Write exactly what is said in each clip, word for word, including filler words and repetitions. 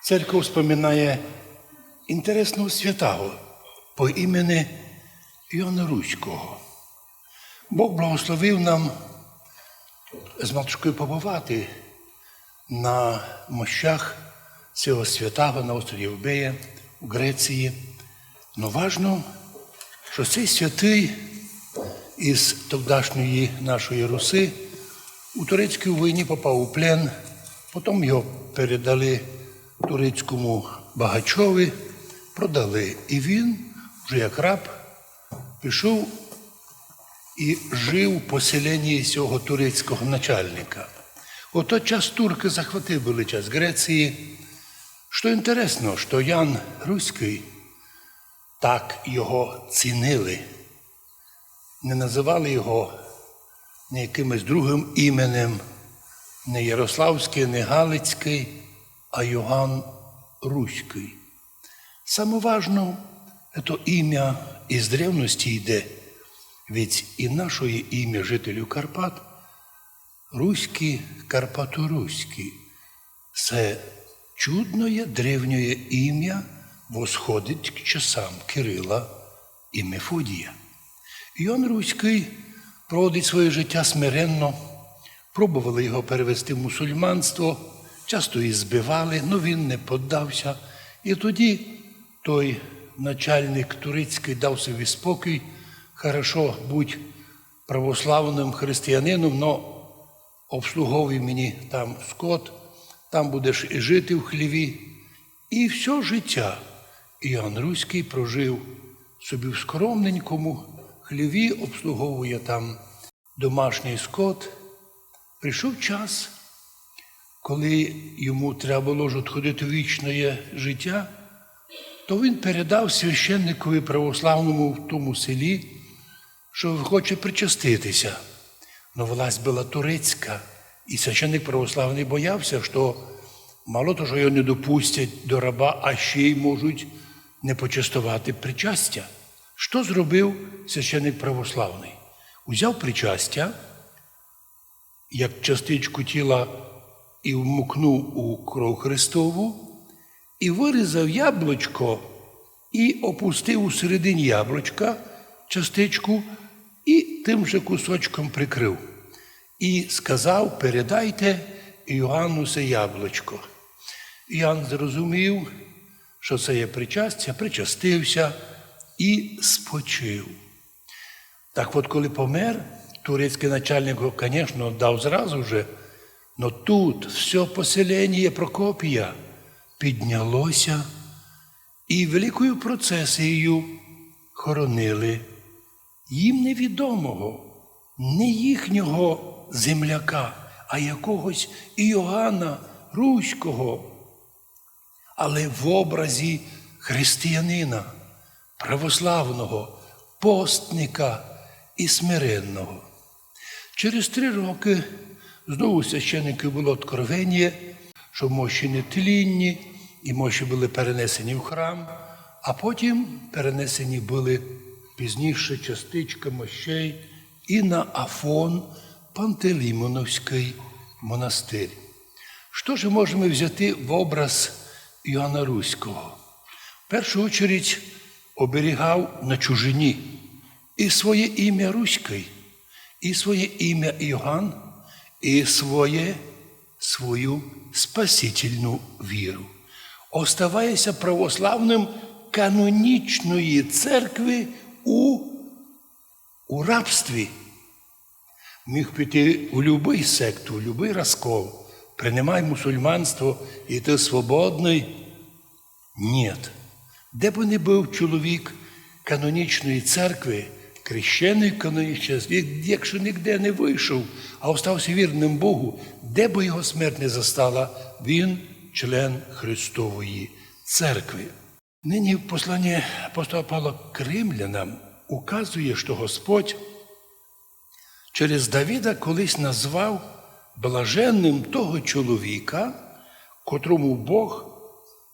Церква вспоминає інтересного святаго по імени Йоанна Руського. Бог благословив нам з матушкою побывати на мощах сього святаго на острові Евбея у Греції. Но важно, што сей святый із тогдашньої нашої Руси у турецькій войні попав у плен, потім його передали турецькому багачови, продали. І він, вже як раб, пішов і жив у поселенні сього турецького начальника. У тот час турки захватили часть Греції. Што інтересно, што Ян Руськый, так його цінили, не называли його ні якимось другым іменем, не Ярославськый, не Галицькый, а Йоанн Руськый. Саме важно, ето імя із древности йде, ведь і нашоє імя жителів Карпат Руські, Карпаторуські. Се чудноє древньоє імя восходить к часам Кирила і Мефодія. Йоанн Руськый проводить своє життя смиренно, пробовали його перевести в мусульманство, часто і збивали, но він не поддався. І тоді той начальник турецькый дав собі спокій: «Хорошо, будь православным християнином, но обслуговуй мені там скот, там будеш і жити в хліві». І всьо життя Йоанн Руськый прожив собі в скромненькому хліві, обслуговує там домашній скот. Прийшов час, коли йому треба было вже відходити в вічне життя, то він передав священникові православному в тому селі, што хоче причаститися. Но власть была турецька, і священник православный боявся, што мало того, што його не допустять до раба, а ще й можуть не почастовати причастя. Што зробив священник православный? Узяв причастя, як частичку тіла, і вмокнув у кров Христову, і вырізав яблочко, і опустив у середині яблочка частичку, і тым же кусочком прикрыв. І сказав: «Передайте Йоанну се яблочко». Йоанн зрозумів, што се є причастя, причастився і спочив. Так от, коли помер, турецькый начальник його, конечно, дав зразу же, но тут всьо поселеніє Прокопія піднялося і великою процесією хоронили їм невідомого, не їхнього земляка, а якогось Іоанна Руського, але в образі християнина, православного, постника і смиренного. Через три рокы знову священникові было откровеніє, што мощі нетлінні, і мощі были перенесені в храм, а потім перенесені были пізніше частичка мощей і на Афон, Пантелеймоновськый монастырь. Што ж можеме взяти в образ Йоанна Руського? В першу очередь, оберігав на чужині і своє імя Руськый, і своє імя Йоанн, і своє, свою спасительну віру. Оставає ся православным канонічної церкви у, у рабстві. Міг піти у любый секту, у любый розкол. Принимай мусульманство, і ты свободный. Нєт. Де бы не быв чоловік канонічної церкви, крещеный в канонічній церкви, якщо нігде не вышов, а остався вірным Богу, де бы його смерть не застала, він член Христової церкви. Нині в посланні апостола Павла к римлянам указує, што Господь через Давида колись назвав блаженным того чоловіка, котрому Бог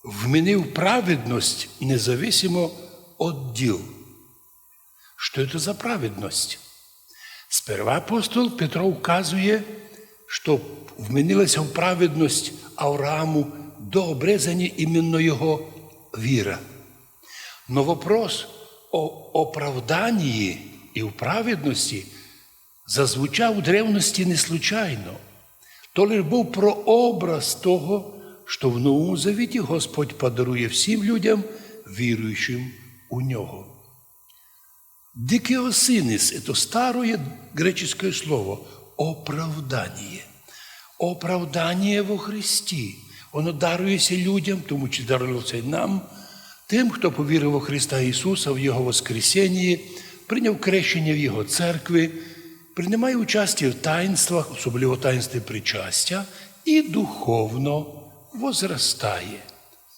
вменив праведность независимо од діл. Што це за праведность? Сперва апостол Петро вказує, што вменила ся в праведность Аврааму до обрезаня іменно його віра. Но вопрос о оправданії і в праведности зазвучав у древности не случайно. То лиш быв прообраз того, што в Новому Завіті Господь подарує всім людям, віруючим у Нього. Дикіосинис — это староє греческоє слово оправданіє. Оправданіє во Христі. Воно дарує ся людям, тому чи дарувало ся й нам, тим, хто повірив во Христа Ісуса, в Його воскресеніє, прийняв крещеня в Його церкви, приймає участя в таїнствах, особливо таїнстві причастя, і духовно возрастає.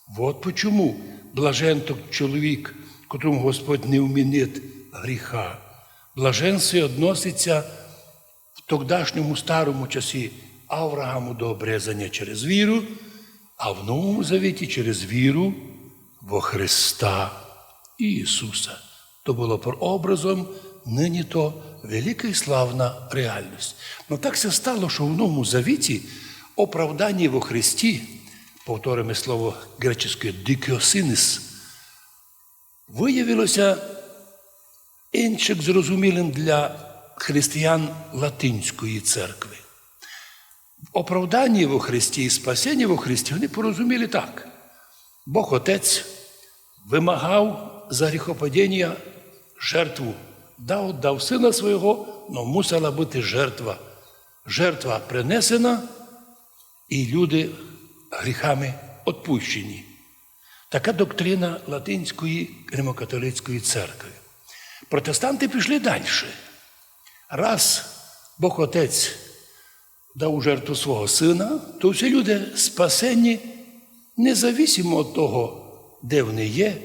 Вот почому блажен тот чоловік, котрому Господь не вмінить гріха. Блаженство односить ся в тогдашньому старому часі Аврааму до обрезаня через віру, а в Новому Завіті через віру во Христа Ісуса. То было прообразом, нині то велика і славна реальность. Но так ся стало, што в Новому Завіті оправданіє во Христі, повториме слово греческоє дикіосинис, выявило ся иншак зрозумілим для християн латинської церкви. Оправданіє во Христі і спасеніє во Христі вони порозуміли так. Бог Отець вымагав за гріхопаденя жертву. Дав, дав Сына Свого, но мусила быти жертва. Жертва принесена, і люди гріхами отпущені. Така доктрина латинської римокатолицької церкви. Протестанты пішли дальше. Раз Бог Отець дав у жертву свого Сына, то всі люди спасені независимо од того, де вони є,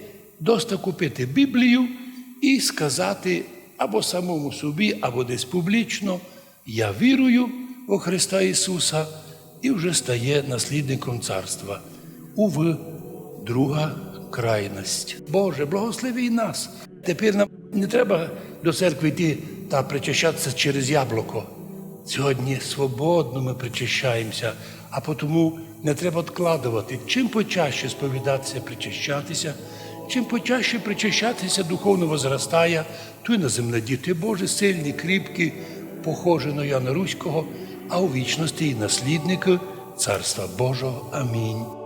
доста купити Біблію і сказати або самому собі, або десь публічно: «Я вірую во Христа Ісуса», і вже стає наслідником царства. Увы, друга крайность. Боже, благослови і нас. Тепер нам не треба до церкви йти та причащатися через яблуко. Сьогодні свободно ми причащаємося, а потому не треба відкладувати. Чим почаще сповідатися, причащатися, чим почаще причащатися, духовно возростає, туй на землі діти Божі, сильні, кріпкі, похожі на Яна Руського, а у вічности і наслідники Царства Божого. Амінь.